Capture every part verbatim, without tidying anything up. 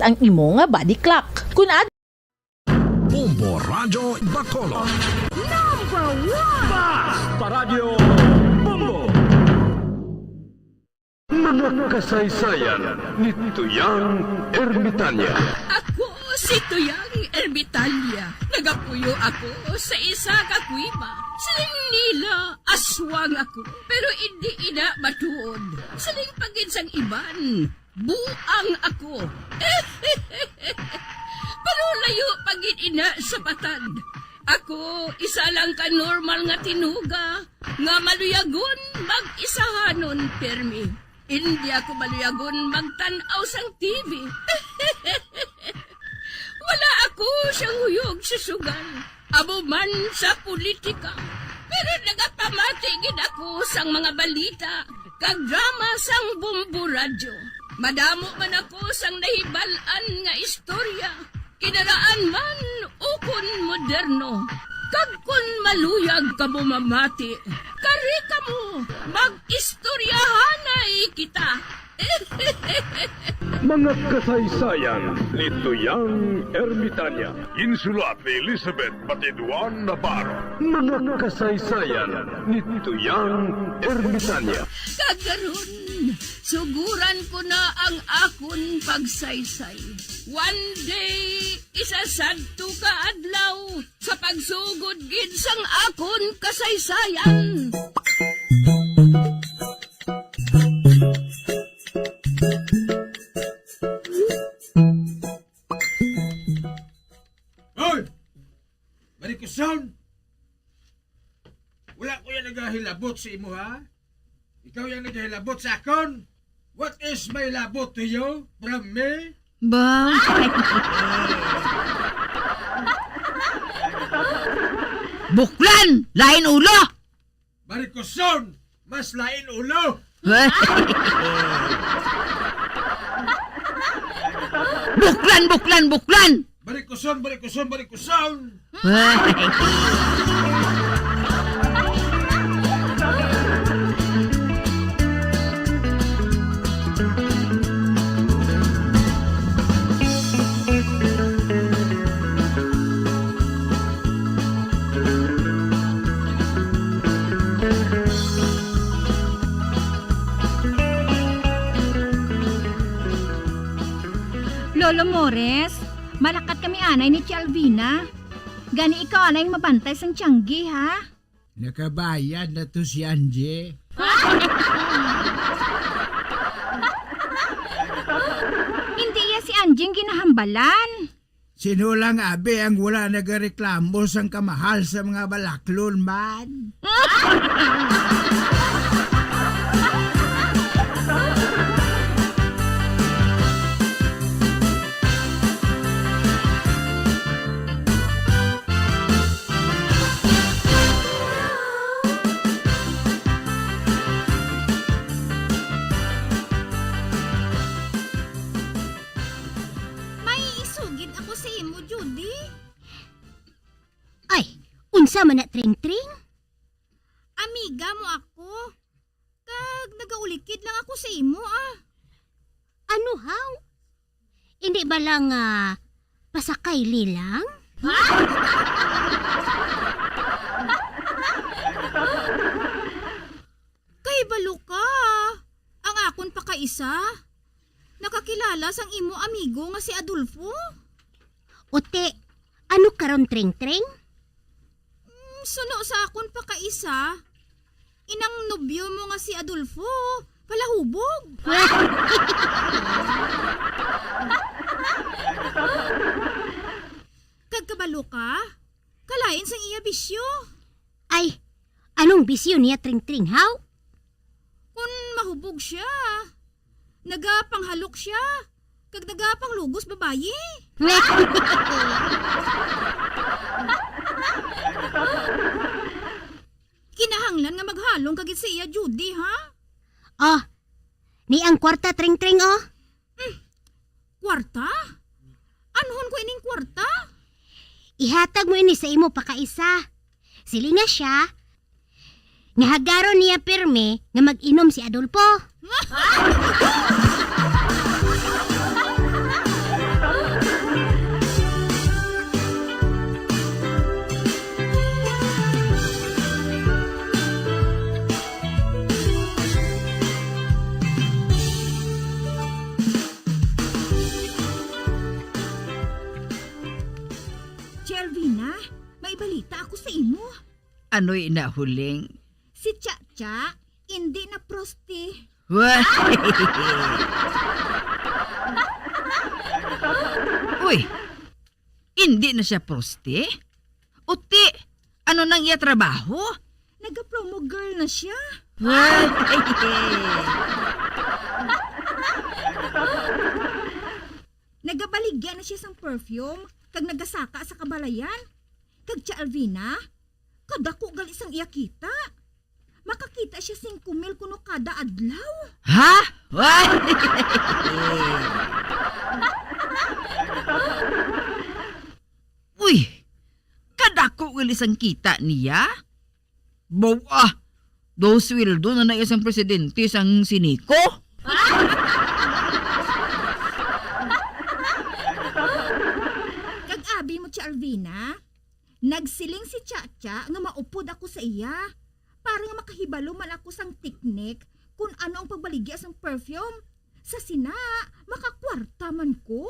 ang imo nga body clock. Kun ad- Bombo Radyo Bacolod. Number one! Basta Radyo Bombo! Mga kasaysayan ni Tuyang Ermitanya. Ako si Tuyang Ermitanya. Nagapuyo ako sa isa ka kuweba. Siling nila, aswang ako, pero indi ina matuod. Siling pa gid sang iban, buang ako. Pero layo pa gid ina sa patag. Ako, isa lang ka normal nga tinuga nga maluyagon mag-isahanon pirmi. Indi ako maluyagon magtan-aw sang T V. Wala ako siyang huyog sa sugal, amo man sa politika. Pero nagapamati gid ako sang mga balita kag drama sang Bombo Radyo. Madamo man ako sang nahibal-an nga istorya, kinaraan man ukon moderno. Kag kon maluyag kamo mamati, kari kamo, mag-istoryahanay kita. Mga kasaysayan ni Tuyang Ermitanya. Ginsulat ni Elizabeth Batiduan Navarro. Mga kasaysayan ni Tuyang Ermitanya. Kag karon, suguran ko na ang akon pagsaysay. One day, isa sadto ka adlaw, sa pagsugod gid sang akon kasaysayan. Hoy! Marikuson! Wala ko yan nagahilabot sa imo, ha? Ikaw yang nagahilabot sa akon. What is my labot to you from me? Ba? Buklan! Lain ulo! Marikuson! Mas lain ulo! Buklan, buklan, buklan! Barikuson, barikuson, barikuson! Lolo Mores, malakat kami anay ni Tia Alvina. Gani ikaw anay ang mabantay sang tianggi, ha? Nakabayad na to si Angie. Hindi iya si Angie ang ginahambalan. Sino lang abi ang wala nagareklamo sang kamahal sa mga balaklon man? May isugid ako sa imo, Judy. Ay, unsa man na, Tring Tring? Amiga mo ako. Kag nagaulikid lang ako sa imo, ah. Ano, haw? Indi ba lang, ah, pasakay li lang? Kahibalo ka, ah. Ang akon pakaisa, nakakilala sang imo amigo nga si Adolfo. Uti, ano karon, Tring Tring? Mm, suno sa akon pakaisa, inang nobyo mo nga si Adolfo, palahubog. Kag kabalo ka, kalain sang iya bisyo. Ay, anong bisyo niya, Tring Tring, haw? Kun mahubog siya, nagapanghalok siya, kag nagapanglugos babayi. Kinahanglan nga maghalong ka gid sa iya, Judy, ha? Oh, ni ang kwarta, Tring Tring, oh. Hmm, kwarta? Anhon ko ining kwarta? Ihatag mo ini sa imo pakaisa. Silinga siya nga hagaron niya pirme nga mag-inom si Adolfo. Balita ako sa imo. Anoy na, Huling? Si Cha-Cha, indi na prosti. Wa-, Uy, indi na siya prosti? Uti, ano nang iya trabaho? Naga-promo girl na siya. Wa-, Nagabaligya na siya sang perfume kag nagasaka sa kabalayan. Kag Cha Alvina, kadako gali sang iya kita. Makakita siya singko mil kuno kada adlaw. Ha? Wa-, Uy, kadako gali sang kita niya? Baw, ah, daw sweldo na na iya sang presidente sang Sinico? Kag abi mo, Cha Alvina, nagsiling si Cha-Cha nga maupod ako sa iya para nga makahibalo man ako sang teknik kun ano ang pagbaligya sang perfume. Sa sina, makakwarta man ko.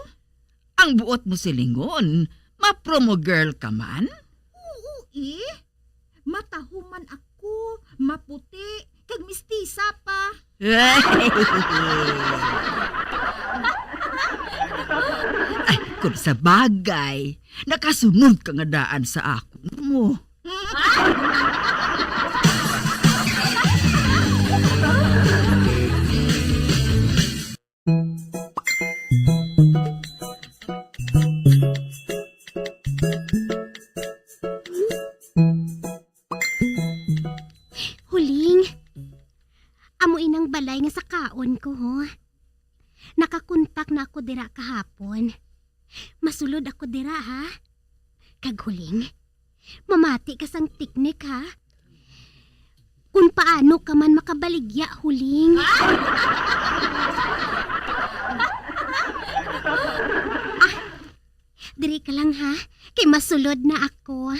Ang buot mo silingon, ma-promo girl ka man? Oo, eh. Matahuman ako, maputi, kag mistisa pa. Ay, kung sa bagay, nakasunod ka nga daan sa akon mo. Huling, amo inang balay nga sakaon ko, ho. Nakakontak na ako dira kahapon. Masulod ako dira, ha? Kag Huling, mamati ka sang teknik, ha? Kun paano ka man makabaligya, Huling. Ah, diri ka lang, ha? Kay masulod na ako.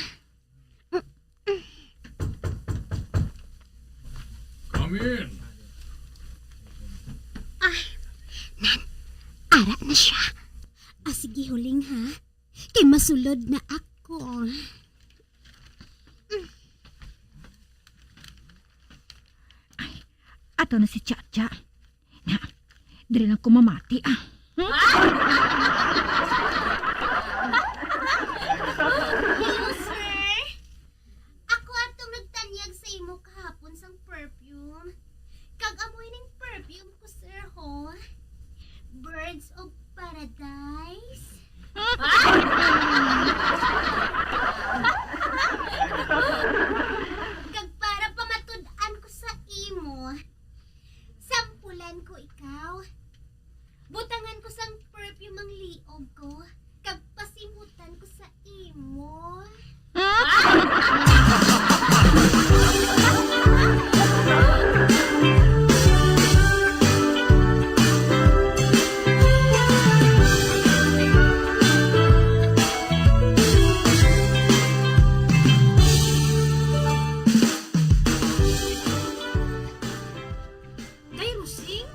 Come in. Ah, nan, ara na siya. Ah, sige, Huling, ha? Kay masulod na ako. Ay, ato na si Chacha. Na, diri lang ko mamati, ah. Hello, sir. Ako atong nagtanyag sa imo kahapon sang perfume. Kag amo ining perfume ko, sir, ho. Birds of Paradise. Kag para pamatud-an ko sa imo, sampulan ko ikaw. Butangan ko sang perfume ang liog ko, kag pasimutan ko sa imo. Day Rosing,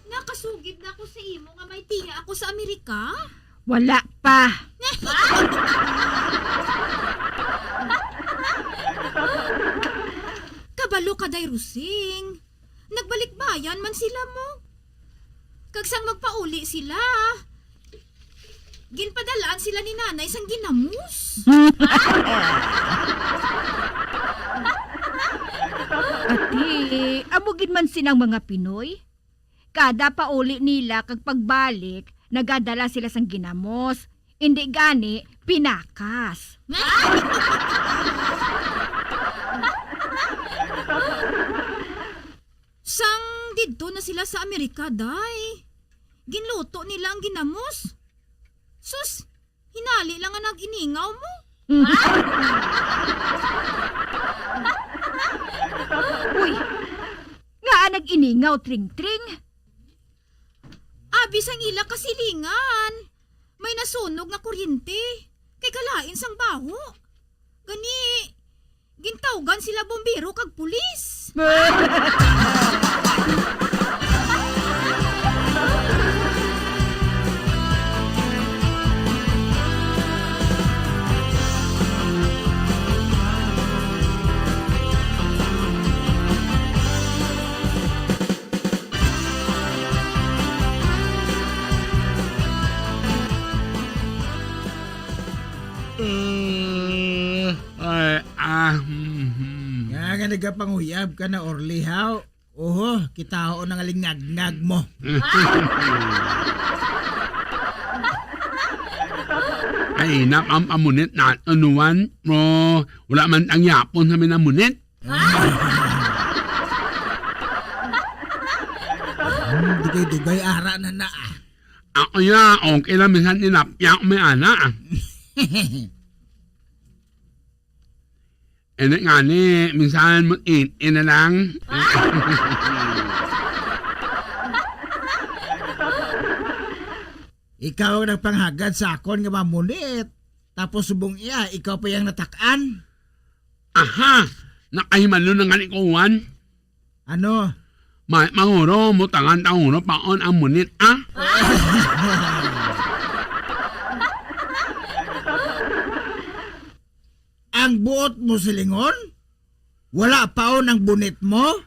nakasugid na ako sa imo nga may tiya ako sa Amerika? Wala pa. Kabalo ka, Day Rosing. Nagbalikbayan man sila mo. Kag sang magpauli sila, ginpadalaan sila ni nanay sang ginamos. Ati, amo gid man sinang mga Pinoy. Kada pauli nila kag pagbalik, nagadala sila sang ginamos. Indi gani, pinakas. Sang didto na sila sa Amerika, day, ginluto nila ang ginamos. Sus, hinali lang nga nag-iningaw mo. Uy, ngaa nag-iningaw, Tring-Tring? Abi sang ila kasilingan, may nasunog nga kuryente, kay kalain sang baho. Gani, gintawgan sila bombero kag pulis. Nagapanguyab ka na, Orly, haw? Oho, kita ko na nga lingagngag mo. Ay, nap-, ang pamunit na, anuan, mo, wala man ang yapon sa minamunit. Hmm, dugay-dugay ara na na, ah. Ako ya, okay lang, minsan tinapya ko may ana, ah. Ene nga ni, minsan mo in, in na lang. Ikaw ang nagpanghagad sa akon nga mamunit. Tapos subong iya, ikaw pa yang natak-an. Aha! Nakahimalo na nga ni Kuwan. Ano? May manguro mo tangan tanguro paon ang munit, ah? Ang buot mo silingon? Wala paon ang bunit mo?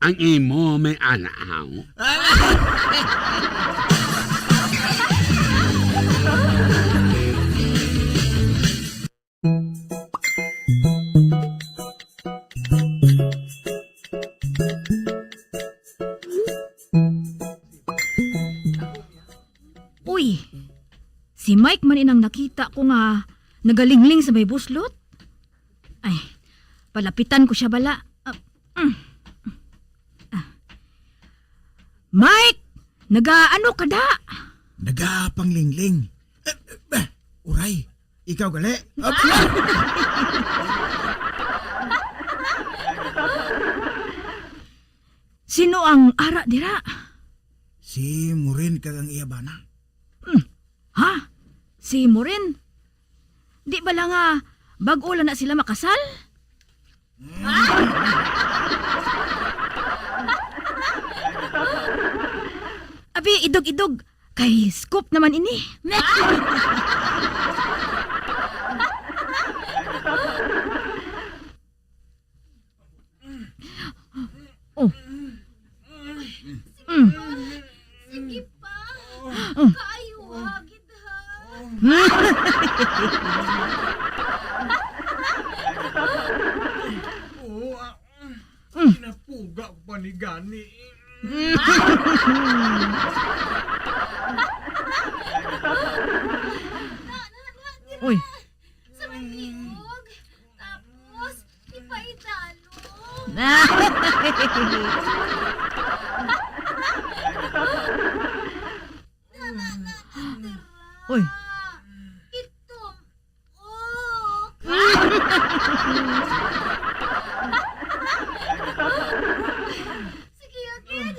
Ang imo may ana, haw? Uy, si Mike man inang nakita ko nga nagalingling sa may buslot. Ay, palapitan ko siya bala. Ah, mm. Ah. Mike, nagaano ka da? Nagapanglingling. Eh, eh, uray, ikaw gali? Sino ang ara dira? Si Maureen kag ang iya bana. Hmm. Ha? Si Maureen? Di bala nga bag-o lang na sila makasal? Abi, idog-idog. Kay scoop naman ini. Oh. Mm. Sige pa. Mm. Kaayo, ha, gid, ha. Oo, ah, mm, kinapuga ko pa ni gani. Mm. Uy. Sa may liog. Tapos, ipaidalo. Uy. Itom. Oh. Sige, agad.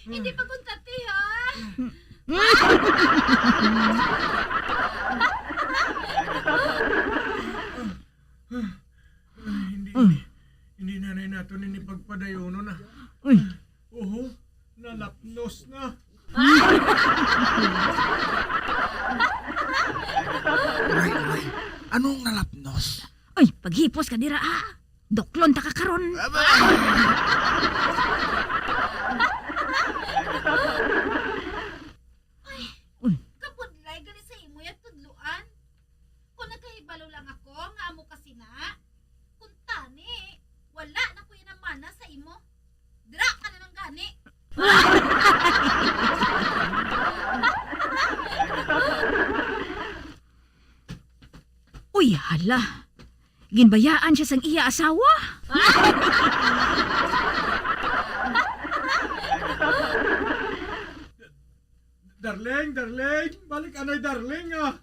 Hindi pa kunta ti, ha? Ay, hindi, hindi. Hindi na, na nato ini pagpadayonon, ah. Uy. Oho, nalapnos na. Uray, uray. Anong nalapnos? Uy, paghipos ka dira, ah. Doklon ta ka karon. Aba! Ay, uy, kabudlay gani sa imo yung tudluan. Kung nagkahibalo lang ako nga amo ka sina, kung tani, wala na ko yan ang mana sa imo. Dira ka na lang gani. Uy, hala. Ginbayaan siya sang iya asawa? Darling, darling, balik anay, darling, ah.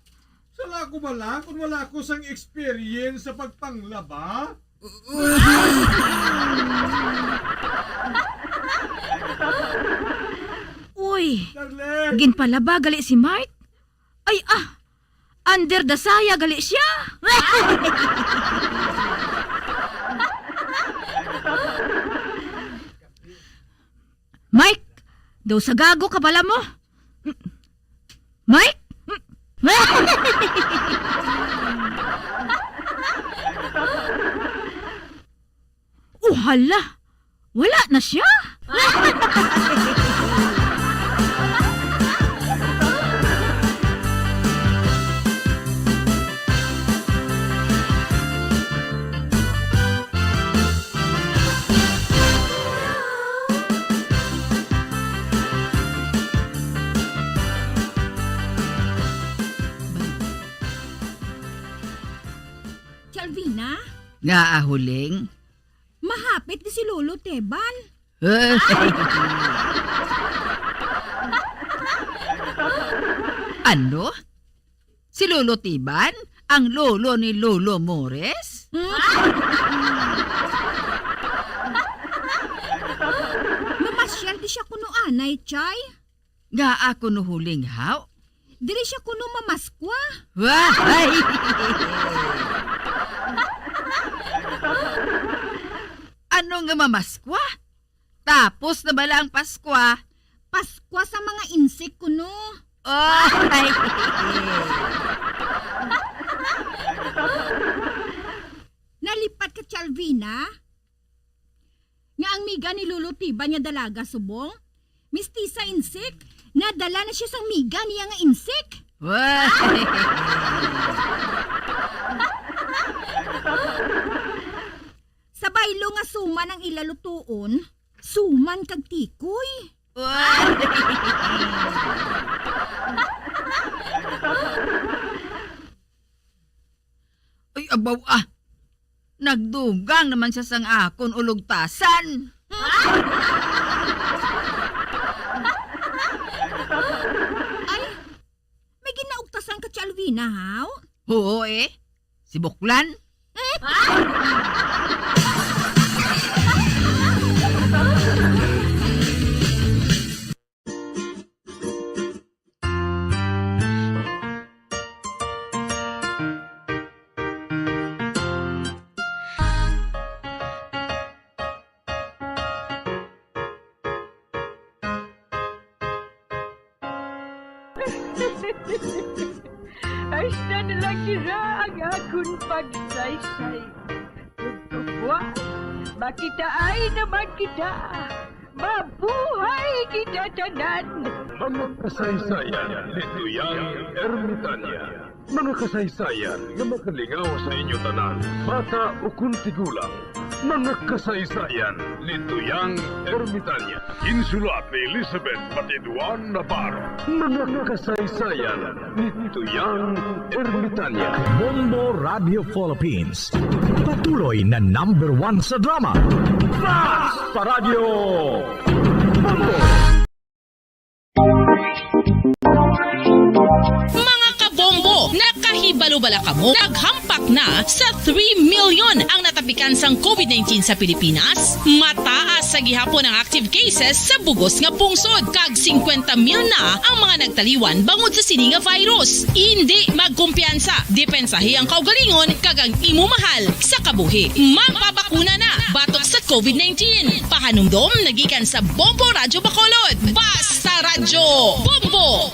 Sala ko bala kung wala ko sang experience sa pagpanglaba? Uy, darling, ginpalaba gali si Mike? Ay, ah, under the saya gali siya. Mike, daw sagago ka bala mo. Mike? Oh, hala! Wala na siya? Nga ahuling? Mahapit ni si Lolo Teban. Ano? Si Lolo Tiban? Ang lolo ni Lolo Mores? Hmm? Mamasyal di siya kuno anay, Chay. Nga ako no huling haw? Diri siya kuno mamaskwa. Wah! Ano nga mamaskwa? Tapos na bala ang Paskwa? Paskwa sa mga insik kuno. Ay! Nalipat ka, Chalvina? Nga ang miga ni Lolo Tiban nga dalaga subong, mistisa insik, nadala na siya sang miga niya nga insik. Wah! Sa baylo nga suman ang ila lutuon, suman kag tikoy. Wah! Ay, abaw, ah. Nagdugang naman siya sang akon ulugtasan. Ay, may ginaugtasan ka, Chalvina, haw? Oo, eh. Si Buklan. Hasta na lang dira ang akon pagsaysay. Ug kabuas, makitaay naman kita. Mabuhay kita tanan! Mga kasaysayan ni Tuyang Ermitanya. Mga kasaysayan nga makalingaw sa inyo tanan, bata ukon tigulang. Mga kasaysayan ni Tuyang Ermitanya. Insulat ni Elizabeth Batiduan Navarro. Mga kasaysayan ni Tuyang Ermitanya. Bombo Radio Philippines. Patuloy na number one sa drama. Basta Radyo Bombo! Mga kabombo, nakahibalo bala kamo? Naghampak na sa three million ang natapikan sang covid nineteen sa Pilipinas. Mataas sa gihapon ang active cases sa bugos nga pungsod, kag singkwenta mil na ang mga nagtaliwan bangod sa sini nga virus. Indi magkumpiyansa, depensahi ang kaugalingon kag ang imo mahal sa kabuhi. Magpabakuna na batok sa covid nineteen. Pahanumdom na gikan sa Bombo Radyo Bacolod. Basta Radyo Bombo!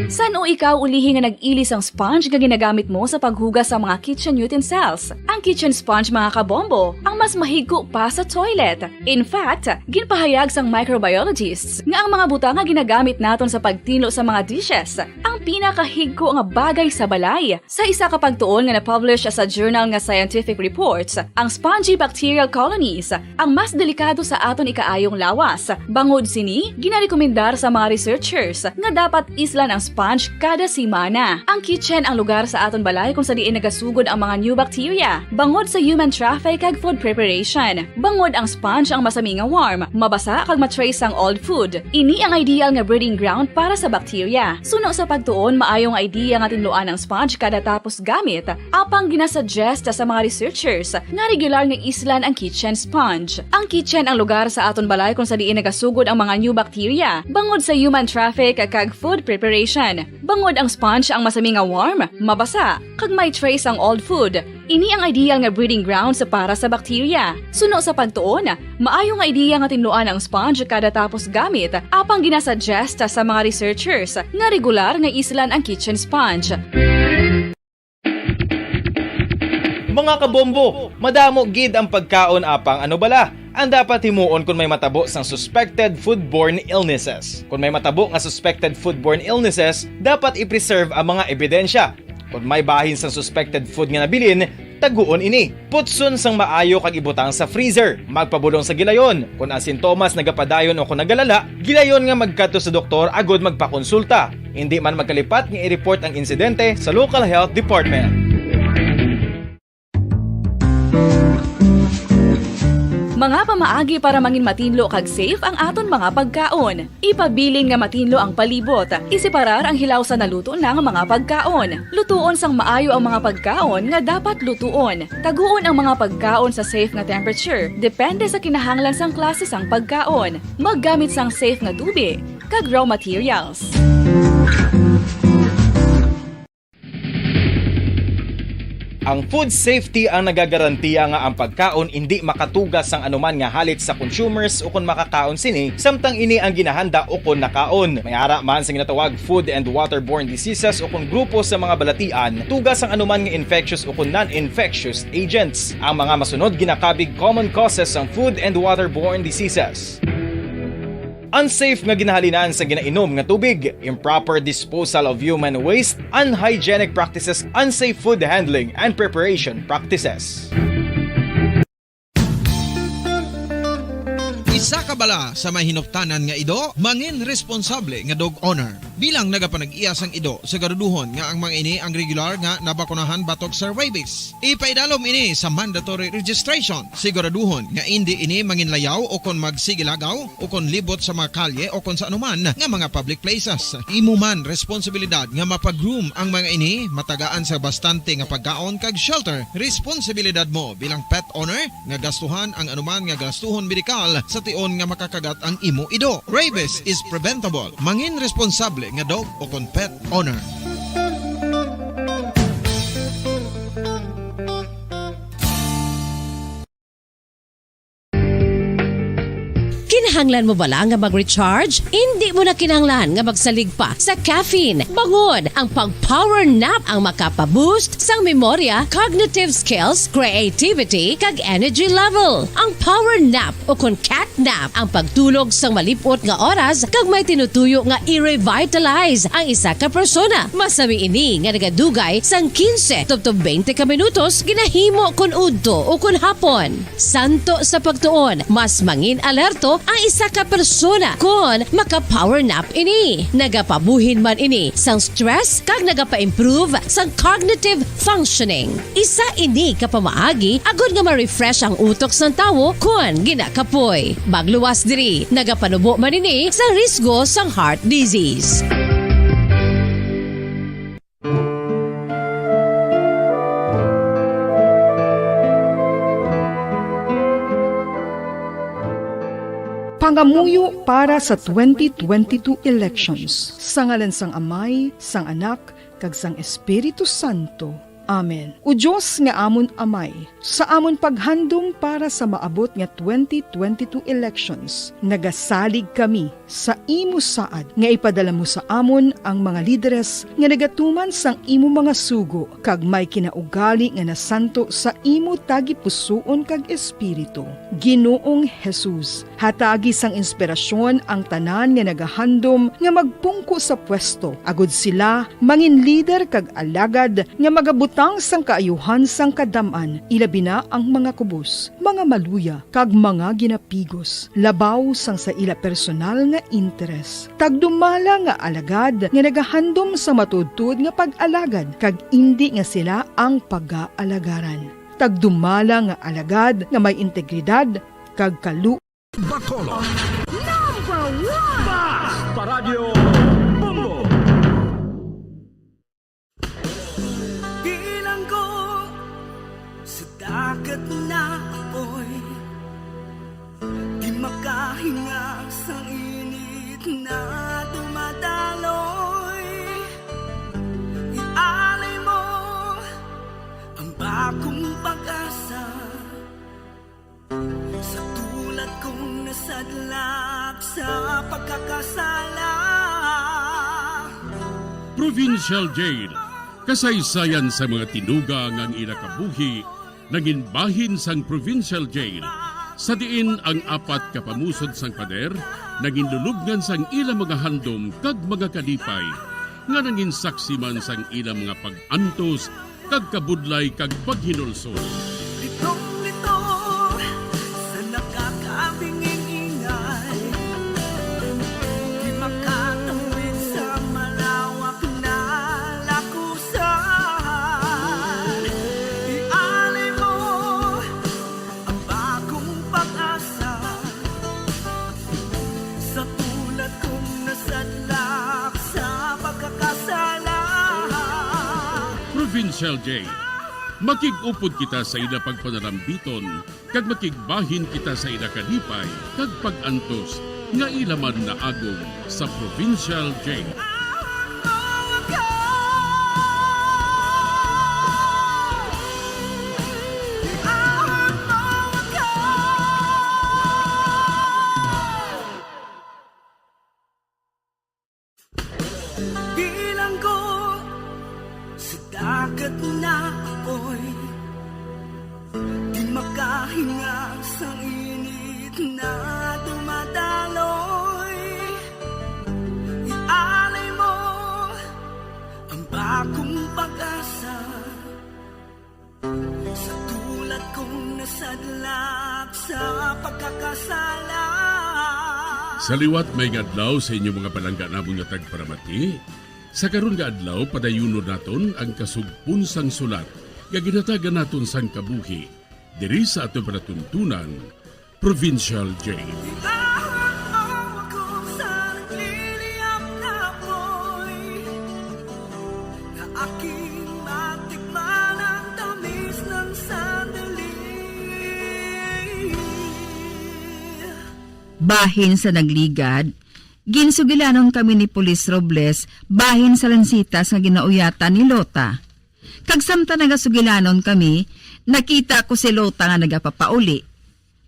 San-o ikaw ulihi nga nag-ili sang sponge nga ginagamit mo sa paghugas sa mga kitchen utensils? Ang kitchen sponge, mga kabombo, ang mas mahigko pa sa toilet. In fact, ginpahayag sang microbiologists nga ang mga butang nga ginagamit naton sa pagtinlo sa mga dishes ang pinakahigko nga bagay sa balay. Sa isa ka pagtuon nga na-publish sa journal nga Scientific Reports, ang spongy bacterial colonies ang mas delikado sa aton ikaayong lawas. Bangod sini, ginarekomendar sa mga researchers nga dapat islan ang sponge kada semana. Ang kitchen ang lugar sa aton balay kung sa diin nagasugod ang mga new bacteria bangod sa human traffic kag food preparation. Bangod ang sponge ang masami nga warm, mabasa kag ma-trace sang old food. Ini ang ideal nga breeding ground para sa bacteria. Suno sa pagtuon, maayo nga idea nga tinluan ang sponge kada tapos gamit. Apang ginasuggest sa mga researchers nga regular nga islan ang kitchen sponge. Ang kitchen ang lugar sa aton balay kung sa diin nagasugod ang mga new bacteria bangod sa human traffic kag food preparation. Bangod ang sponge ang masami nga warm, mabasa, kag may trace ang old food. Ini ang ideal nga breeding grounds para sa bacteria. Suno sa pagtuon, maayo nga idea nga tinluan ang sponge kada tapos gamit, apang ginasuggest sa mga researchers nga regular nga islan ang kitchen sponge. Mga kabombo, madamo gid ang pagkaon apang ano bala ang dapat himuon kon may matabo sang suspected foodborne illnesses. Kon may matabo nga suspected foodborne illnesses, dapat i-preserve ang mga ebidensya. Kon may bahin sang suspected food nga nabilin, Taguon ini. Putson sang maayo kag ibutang sa freezer. Magpabulong sa gilayon. Kon ang sintomas nagapadayon o kon nagalala, gilayon nga magkadto sa doktor agud magpakonsulta. Indi man magkalipat nga i-report ang insidente sa local health department. Mga pamaagi para mangin matinlo kag safe ang aton mga pagkaon. Ipabilin nga matinlo ang palibot. Iseparar ang hilaw sa naluto na nga mga pagkaon. Lutuon sang maayo ang mga pagkaon nga dapat lutuon. Taguon ang mga pagkaon sa safe nga temperature, depende sa kinahanglan sang klase sang pagkaon. Maggamit sang safe nga tubig kag raw materials. Ang food safety ang nagagarantiya nga ang pagkaon indi makatuga sang anuman nga halit sa consumers ukon makakaon sini, samtang ini ang ginahanda ukon nakaon. May ara man sa ginatawag food and waterborne diseases ukon grupo sa mga balatian, tuga sang anuman nga infectious ukon non-infectious agents. Ang mga masunod ginakabig common causes sang food and waterborne diseases. Unsafe nga ginahalinan sa ginainom nga tubig, improper disposal of human waste, unhygienic practices, unsafe food handling and preparation practices. Isa ka bala sa may hinuptanan nga ido, mangin responsable nga dog owner. Bilang nagapanag-iya sang ido, siguraduhon nga ang mga ini ang regular nga nabakunahan batok sa rabies. Ipaidalom ini sa mandatory registration. Siguraduhon nga indi ini manginlayaw o kon magsigilagaw o kon libot sa mga kalye o kon sa anuman nga mga public places. Imo man responsibilidad nga mapa-groom ang mga ini, matagaan sa bastante nga pagkaon kag shelter. Responsibilidad mo bilang pet owner nga gastuhan ang anuman nga gastuhon medikal sa tion nga makakagat ang imo ido. Rabies is preventable. Mangin responsable nga dog o kon pet owner. Kinahanglan mo bala nga mag-recharge? Indi mo na kinahanglan nga magsalig pa sa caffeine. Bangon, ang pag-power nap ang makapa-boost sang memorya, cognitive skills, creativity, kag energy level. Ang power nap o kon cat nap ang pagtulog sang malip-ot nga oras kag may tinutuyo nga i-revitalize ang isa ka persona. Masami ini nga nagadugay sang quince tubtob twenty ka minutos ginahimo kon udto o kon hapon. Santo sa pagtuon, mas mangin-alerto ang isa ka persona kon maka-power nap ini. Nagapabuhin man ini sang stress kag nagapa-improve sang cognitive functioning. Isa ini ka pamaagi agod nga ma-refresh ang utok sang tawo kon ginakapoy. Magluwas diri, nagapanubo man ini sa risgo sang heart disease. Pangamuyo para sa twenty twenty-two elections. Sa ngalan sang Amay, sang Anak, kag sang Espiritu Santo. Amen. O Dios nga amon Amay, sa amon paghandom para sa maabot nga twenty twenty-two elections, nagasalig kami sa imo saad nga ipadala mo sa amon ang mga lideres nga nagatuman sang imo mga sugo kag may kinaugali nga nasanto sa imo tagipusoon kag espiritu. Ginoong Jesus, hatagi sang inspirasyon ang tanan nga nagahandom nga magpungko sa pwesto, agud sila mangin lider kag alagad nga magabutang sang kaayuhan sang kadam-an, ilabi na ang mga kubos, mga maluya, kag mga ginapigos, labaw sang sa ila personal nga interes. Tagdumala nga alagad nga nagahandom sa matuodtuod nga pag-alagad, kag indi nga sila ang pagaalagaran. Tagdumala nga alagad nga may integridad kag kalu- Bacolod. Number one! Basta Radyo Bombo! Bilanggo sa dagat na apoy, di makahinga sa init na dumadaloy. Ialay mo ang bagong pag-asa sa tulad kong nasadlak sa pagkakasala. Provincial Jail, kasaysayan sa mga tinuga nga ang ila kabuhi nangin bahin sang Provincial Jail, sa diin ang apat ka pamusod sang pader nangin lulubngan sang ila mga handom kag mga kalipay, nga nangin saksi man sang ila mga pag-antos kag kabudlay kag paghinulsol. Litong-lito sa nakakabinging ingay, di makatawid sa malawak na lakusan. Ialay mo ang bagong pag-asa sa tulad kong nasadlak sa pagkakasala. Provincial J, makig-upod kita sa ila pagpanalambiton, kag makigbahin kita sa ila kalipay kag pag-antos nga ila man naagom sa Provincial J. Bilanggo sa dagat na apoy, di makahinga sa init na dumadaloy. Ialay mo ang bagong pag-asa sa tulad kong nasadlak sa pagkakasala. Sa liwat, maayong adlaw sa inyo, mga palangga namon nga tagparamati. Sa karon nga adlaw, padayunon naton ang kasugpon sang sulat nga ginhatagan naton sang kabuhi diri sa aton palatuntunan, Provincial J. Ilahad mo ako sa nagliliyab na apoy, na aking matikman ang tamis ng sandali. Bahin sa nagligad, ginsugilanon kami ni Pulis Robles bahin sa lansitas nga ginauyatan ni Lota. Kag samtang nagasugilanon kami, nakita ko si Lota nga nagapapauli.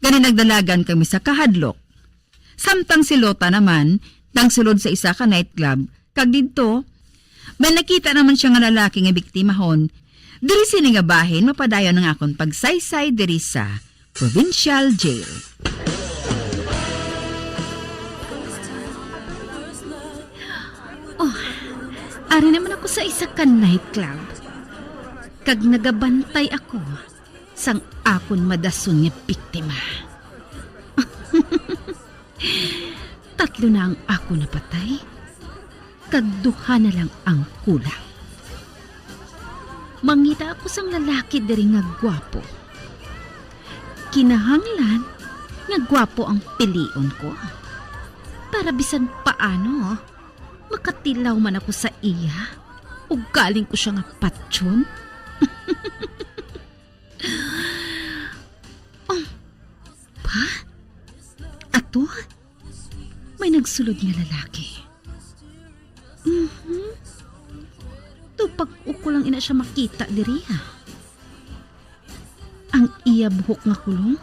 Gani nagdalagan kami sa kahadlok. Samtang si Lota naman nagsulod sa isa ka nightclub, kag didto, may nakita naman siya nga lalaki nga biktimahon. Diri sini nga bahin mapadayon ang akon pagsaysay diri sa Provincial Jail. Oh, ari naman ako sa isa ka nightclub. Kag nagabantay ako sang akon madason nga biktima. Tatlo na ang akon napatay, kag duha na lang ang kulang. Mangita ako sang lalaki diri nga gwapo. Kinahanglan nga gwapo ang pilion ko, para bisan paano makatilaw man ako sa iya, ugaling ko siya nga patyon. Um, pa? Ato? May nagsulod nga lalaki. Mhm. Daw bag-o ko lang ina siya makita diri, ah. Ang iya buhok nga kulong,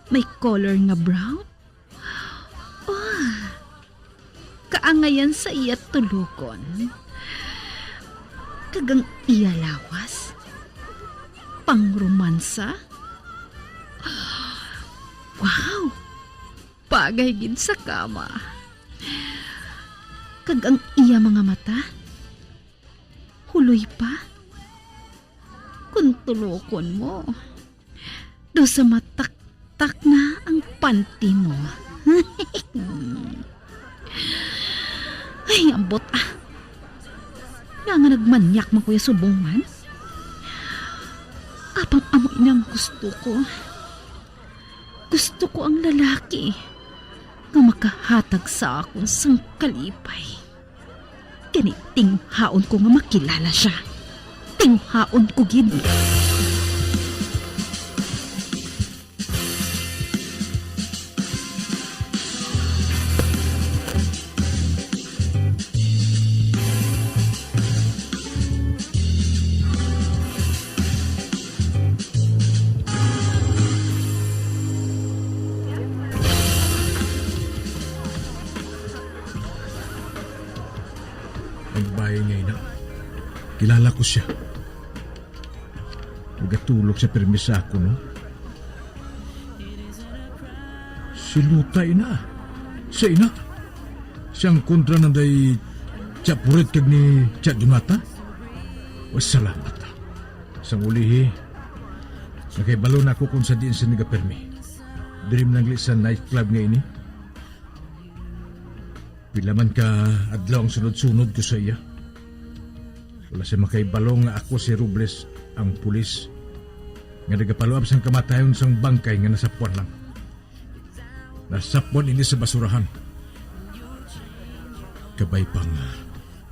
may color nga brown. Oh, kaangayan sa iya tulokon. Kag ang iya lawas, pangromansa. Wow! Bagay gid sa kama. Kag ang iya mga mata, huloy pa. Kung tulokon mo, daw sa mataktak na ang panty mo. Ay, ambot, ah. Nga nga nagmanyak man ko ya subong man. Apang amo ini ang gusto ko. Gusto ko ang lalaki nga makahatag sa akon sang kalipay. Gani, tinguhaon ko nga makilala sia. Tinguhaon ko gid. Ang bayi niya, ina. Kilala ko siya. Nagatulog siya pirmi sa ako, no? Si Luta, ina. Siya, ina. Siyang kontra na day Tia Puret kag ni Tia Donata. Wa, salamat, ah. Sang ulihi, nakahibalo na ako kung sa diin siya nagapirmi. Diri man lang sa nightclub nga ini. Pila man ka adlaw ang sunod-sunod ko sa iya. Wala siya makahibalo nga ako si Robles, ang pulis nga nagapaluab sang kamatayon sang bangkay nga nasapwan lang. Nasapwan ini sa basurahan. Kabay pa nga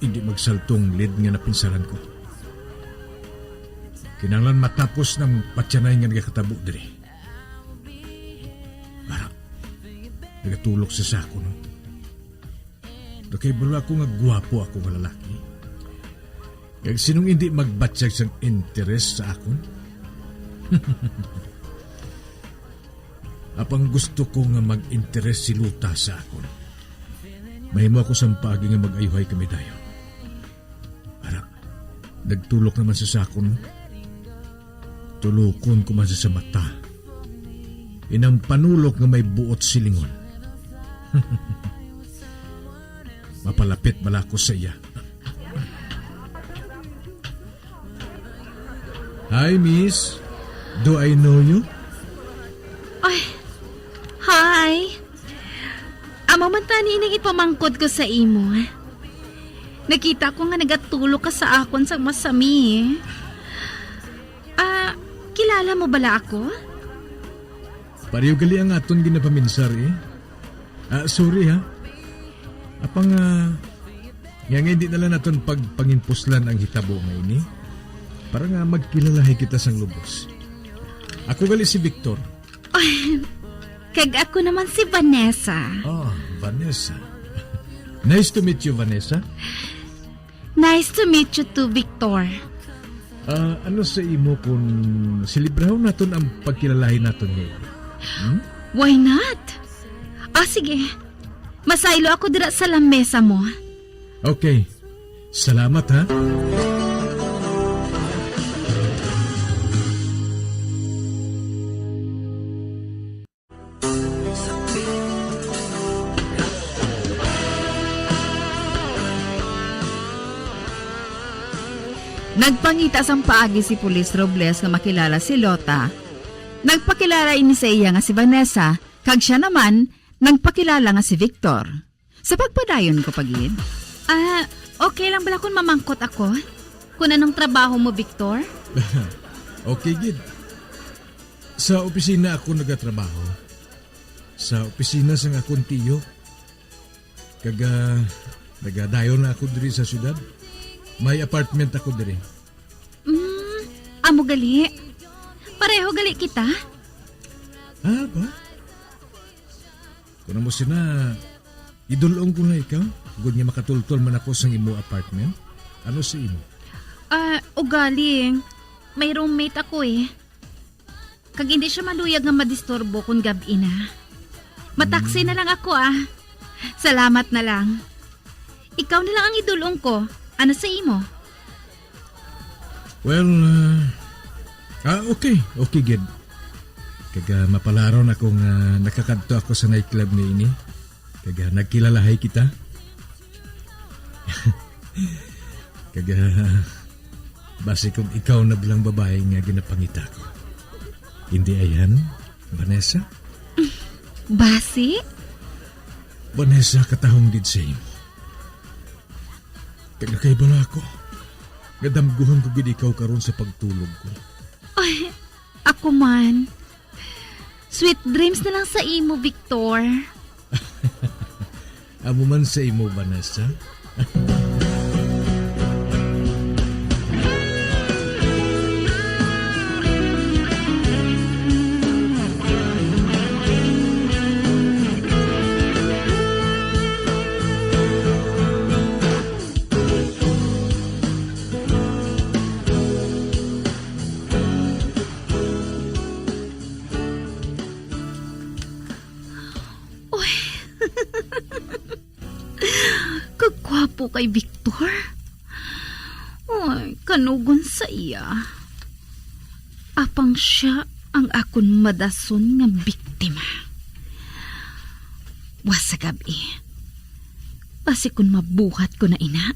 hindi magsaltong lead nga napinsalan ko. Kinahanglan matapos ng patyanay nga nagakatabo diri. Ara, nagatulok sa sako, no? Nakahibalo ako nga gwapo ako nga lalaki. Kag sinong hindi magbatyag sang interes sa akon? Apang gusto ko nga mag-interes si Lota sa akon. Mahimo ako sang paagi nga mag-ayuhay kami dayon. Ara, nagtulok naman sa sakon. Tulokon ko man sa mata. Inang panulok nga may buot silingon. Mapalapit bala ko sa iya. Hi, miss. Do I know you? Ay, hi. Amo man tani ining ipamangkot ko sa imo. Nakita ko nga nagatulok ka sa akon sang masami. Ah, kilala mo bala ako? Pareho gali ang aton ginapaminsar, eh. Ah, sorry, ha. Apang, ah, nga, nga hindi na lang naton pagpangimpuslan ang hitabo nga ini. Para nga magkilalahi kita sang lubos. Ako gali si Victor. Ay, kag ako naman si Vanessa. Ah, Vanessa. Nice to meet you, Vanessa. Nice to meet you too, Victor. Ah, ano sa imo kung selebrahon naton ang pagkilalahi naton ngayon? Hmm? Why not? Ah, sige. Masaylo ako dira sa lamesa mo. Okay. Salamat, ha? Nagpangita sang paagi si Pulis Robles nga makilala si Lota. Nagpakilala ini sa iya nga si Vanessa, kag sia naman nagpakilala nga si Victor. Sa pagpadayon ko pa gid. Ah, okay lang bala kung mamangkot ako? Kung anong trabaho mo, Victor? Okay gid. Sa opisina ako nagatrabaho. Sa opisina sang akon tiyo. Kag, ah, nagadayon na ako diri sa syudad. May apartment ako diri. Mm, amo gali. Pareho gali kita? Ah, ba? Kung amo sina, idulong ko na ikaw. Gud nga makatultol man ako sang imo apartment. Ano sa imo? Ah, ugali. May roommate ako eh. Kag hindi siya maluyag nga madisturbo kon gab-i na. Mataksi na lang ako, ah. Salamat na lang. Ikaw na lang ang idulong ko. Ano sa imo? Well, ah, ah, okay. Okay gid. Kag, ah, mapalaron ako nga nakakadto ako sa nightclub nga ini. Kag, ah, nagkilalahay kita. Kag, ah, basi kung ikaw na bilang babae nga ginapangita ko. Hindi ayan, Vanessa? Basi? Vanessa, katahong gid sa imo. Kag nakahibalo ako nga damguhon ko gid ikaw karon sa pagtulog ko. Ay, ako man. Sweet dreams na lang sa imo, Victor. Amo man sa imo, Vanessa. Uy. Kagwapo kay Victor. Uy, kanugon sa iya. Apang sia ang akon madason nga biktima. Wa sa gab-i. Basi kun mabuhat ko na ina.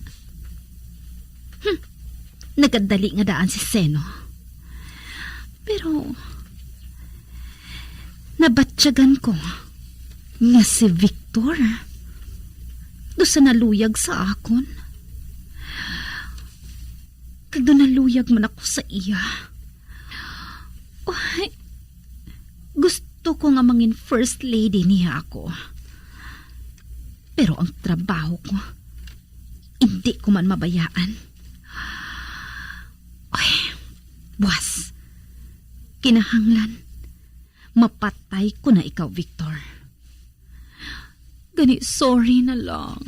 Hmm. Nagadali nga daan si Seno. Pero nabatyagan ko nga si Victor daw sa naluyag sa akon. Kag daw naluyag man ako sa iya. Uy, gusto ko nga mangin first lady niya ako. Pero ang trabaho ko, hindi ko man mabayaan. Ay, buwas. Kinahanglan mapatay ko na ikaw, Victor. Gani, sorry na lang.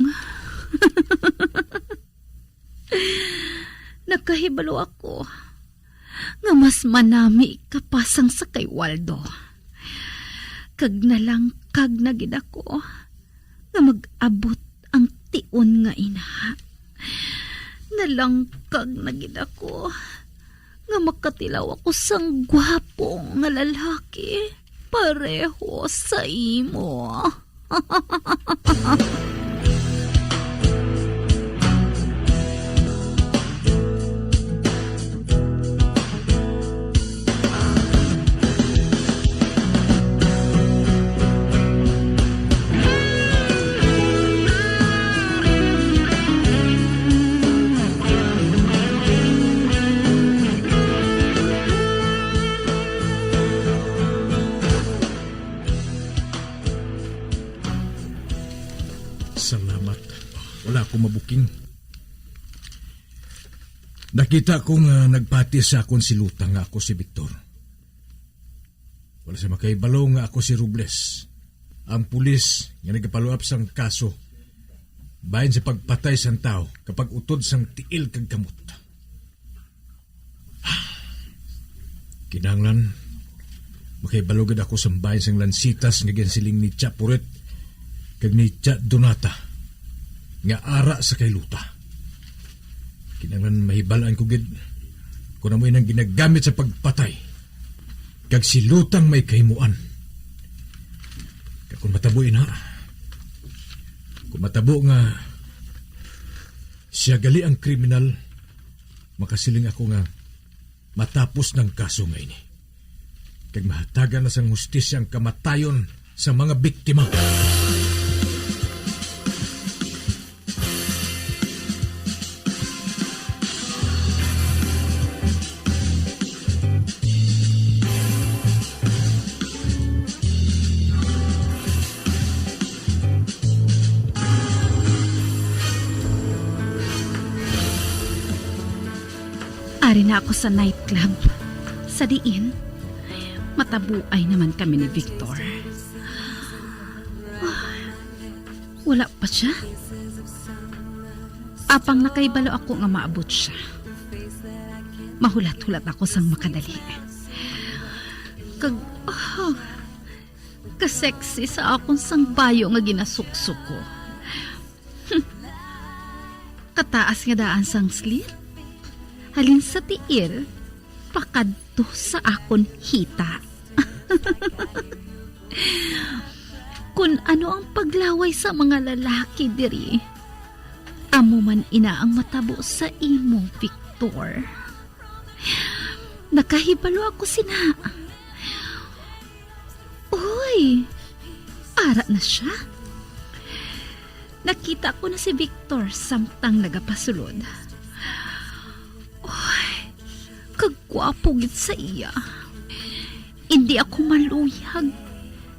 Nakahibalo ako nga mas manami ka pa sang sa kay Waldo. Kag nalangkag na gid ako nga mag-abot ang tion nga ina. Nalangkag na gid ako nga makatilaw ako sang gwapo nga lalaki pareho sa imo. Salamat. Wala ako mabuking. Nakita ko nga nagpati sa akon si Lutang nga ako si Victor. Wala siya makahibalo nga ako si Robles, ang pulis nga nagapalawap sang kaso bahin sa pagpatay sang tawo kapag utod sang tiil kag kamot. Kinahanglan makahibalo gid ako sang bahin sang lansitas nga ginsiling ni Tia Puret kag ni Tia Donata nga ara sa kay Luta. Kinahanglan mahibal-an ko gid kung amo inang ginagamit sa pagpatay kag si Lutang may kahimuan. Kag kung matabo ina, kung matabo nga siya gali ang kriminal, makasiling ako nga matapos nang kaso nga ini, kag mahatagan na sang hustisya ang kamatayon sa mga biktima. Ari na ako sa nightclub, sa diin matabuay naman kami ni Victor. Ah, wala pa siya? Apang nakahibalo ako nga maabot siya, mahulat-hulat ako sang makadali. Kag, ah, kasexy sa akon sang bayo nga ginasuksok ko. Kataas nga daan sang slit, halin sa tiil pakadto sa akon hita. Kun ano ang paglaway sa mga lalaki diri, amo man ina ang matabo sa imo, Victor. Nakahibalo ako sina. Uy, ara na siya. Nakita ko na si Victor samtang nagapasulod. Uy, kagwapo gid sa iya. Indi ako maluyag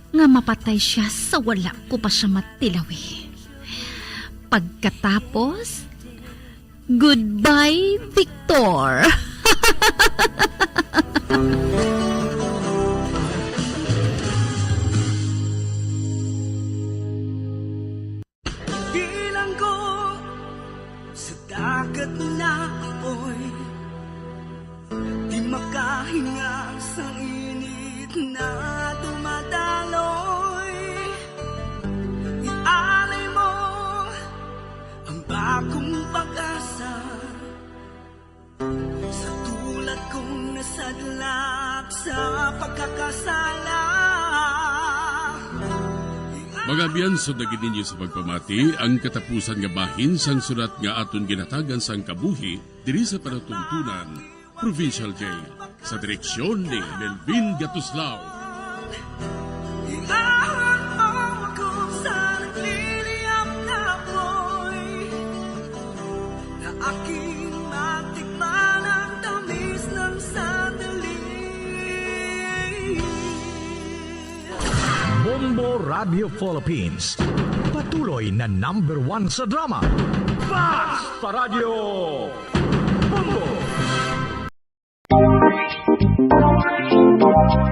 nga mapatay siya sa wala ko pa siya matilawi. Pagkatapos, goodbye, Victor. Bilanggo sa dagat na apoy, di makahinga sa init na dumadaloy. Ialay mo ang bagong pag-asa sa tulad kong nasadlak sa pagkakasala. Mga abyan, sundagi ninyo sa pagpamati ang katapusan nga bahin sang sulat nga aton ginhatagan sang kabuhi diri sa palatuntunan. Provincial Jail, sa direksyon ni Melvin Gatuslao. Iahon mo ako sa nagliliyab na apoy, na aking matikman ang tamis ng sandali. Bombo Radio Philippines, patuloy na number one sa drama. Basta Radyo Bombo!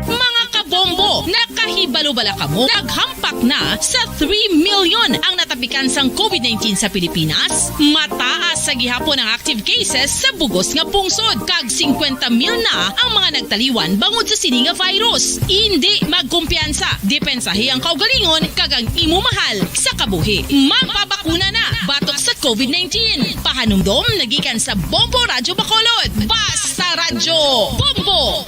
Mga kabombo, nakahibalo bala kamo? Naghampak na sa three million ang natapikan sang covid nineteen sa Pilipinas. Mataas sa gihapon ang active cases sa bugos nga pungsod, kag singkwenta mil na ang mga nagtaliwan bangod sa sini nga virus. Indi magkumpiyansa, depensahi ang kaugalingon kag ang imo mahal sa kabuhi. Magpabakuna na batok sa covid nineteen. Pahanumdom nagikan sa Bombo Radyo Bacolod. Basta Radyo Bombo!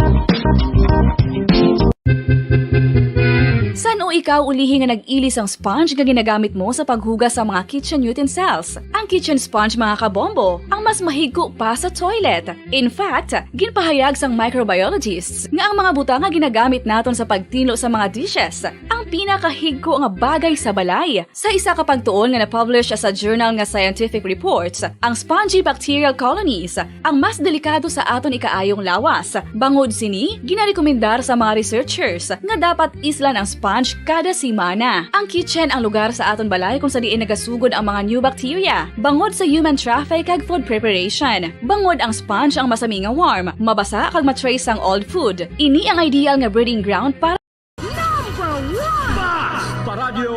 San-o ikaw ulihi nga nag-ili sang sponge nga ginagamit mo sa paghugas sa mga kitchen utensils? Ang kitchen sponge, mga kabombo, ang mas mahigko pa sa toilet. In fact, ginpahayag sang microbiologists nga ang mga butang nga ginagamit naton sa pagtinlo sa mga dishes ang pinakahigko nga bagay sa balay. Sa isa ka pagtuon nga na-publish sa journal nga Scientific Reports, ang spongy bacterial colonies ang mas delikado sa aton ikaayong lawas. Bangod sini, ginarekomendar sa mga researchers nga dapat islan ang sponge kada semana. Ang kitchen ang lugar sa aton balay kung sa diin nagasugod ang mga new bacteria, bangod sa human traffic kag food preparation. Bangod ang sponge ang masami nga warm, mabasa kag ma-trace sang old food. Ini ang ideal nga breeding ground para Number one! Basta Radyo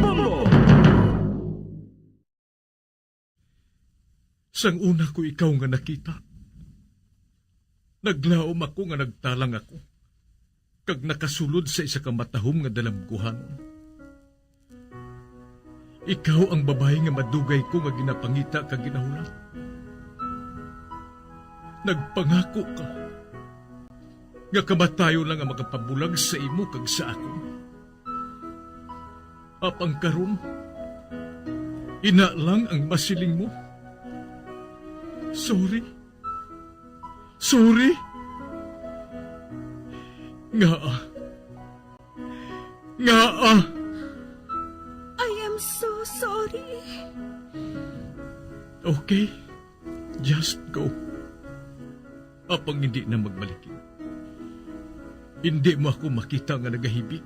Bombo! Sang una ko ikaw nga nakita, naglaom ako nga nagtalang ako, kag nakasulod sa isa ka matahom nga dalamguhanon. Ikaw ang babayi nga madugay ko nga ginapangita kag ginahulat. Nagpangako ka nga kamatayon lang ang makapabulag sa imo kag sa akon. Apang karon, ina lang ang masiling mo. Sorry. Sorry. Ngaa? Ngaa? I am so sorry. Okay. Just go. Apang hindi na magbalikin. Hindi mo ako makita nga nagahibi.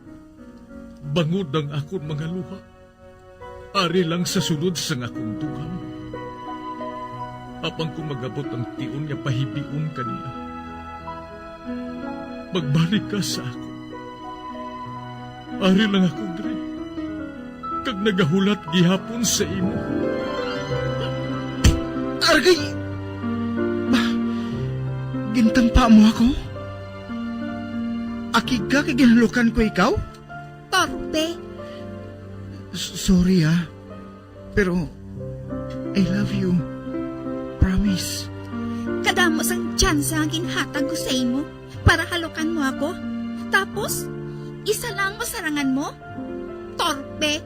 Bangod ang akon mga luha. Ari lang sa sulod sang akon dughan. Apang kung mag-abot ang tion nga pahibion ka niya, magbalik ka sa akon. Ari lang ako diri, kag nagahulat gihapon sa imo. Argay! Ba, gintampa mo ako? Akig ka kay ginhalukan ko ikaw? Torpe. S-, sorry, ah. Pero, I love you. Promise. Kadamo sang tsansa ang ginhatag ko sa imo para halukan mo ako. Tapos, isa lang ang masarangan mo? Torpe.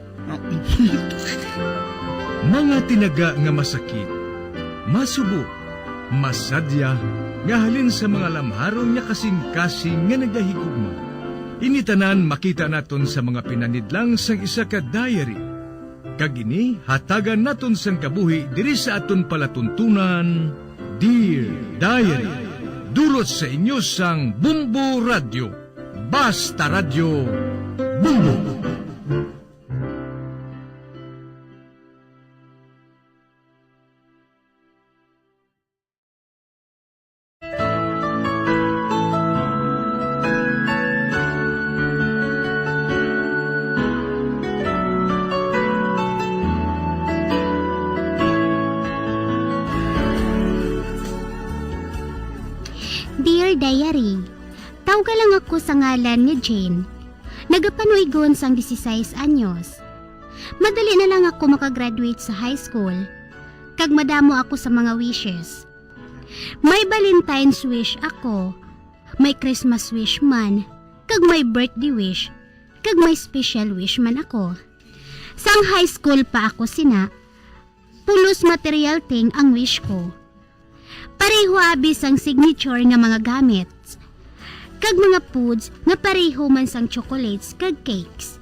Mga tinaga nga masakit, masubo, masadya, nga halin sa mga lamharon nga kasing-kasing nga nagahigugma. Ini tanan makita naton sa mga pinanidlang sang isa ka diary. Kag ini hatagan naton sang kabuhi diri sa aton palatuntunan, Dear Diary. Dulot sa inyo sang Bombo Radyo. Basta Radyo, Bombo! Dear Diary, tawga lang ako sa ngalan nga Jane. Nagapanuigon sang disisais anyos. Madali na lang ako makagraduate sa high school, kag madamo ako sa mga wishes. May Valentine's wish ako, may Christmas wish man, kag may birthday wish, kag may special wish man ako. Sang high school pa ako sina, pulos material thing ang wish ko. Pareho abi sang signature nga mga gamits, kag mga foods nga pareho man sang chocolates kag cakes.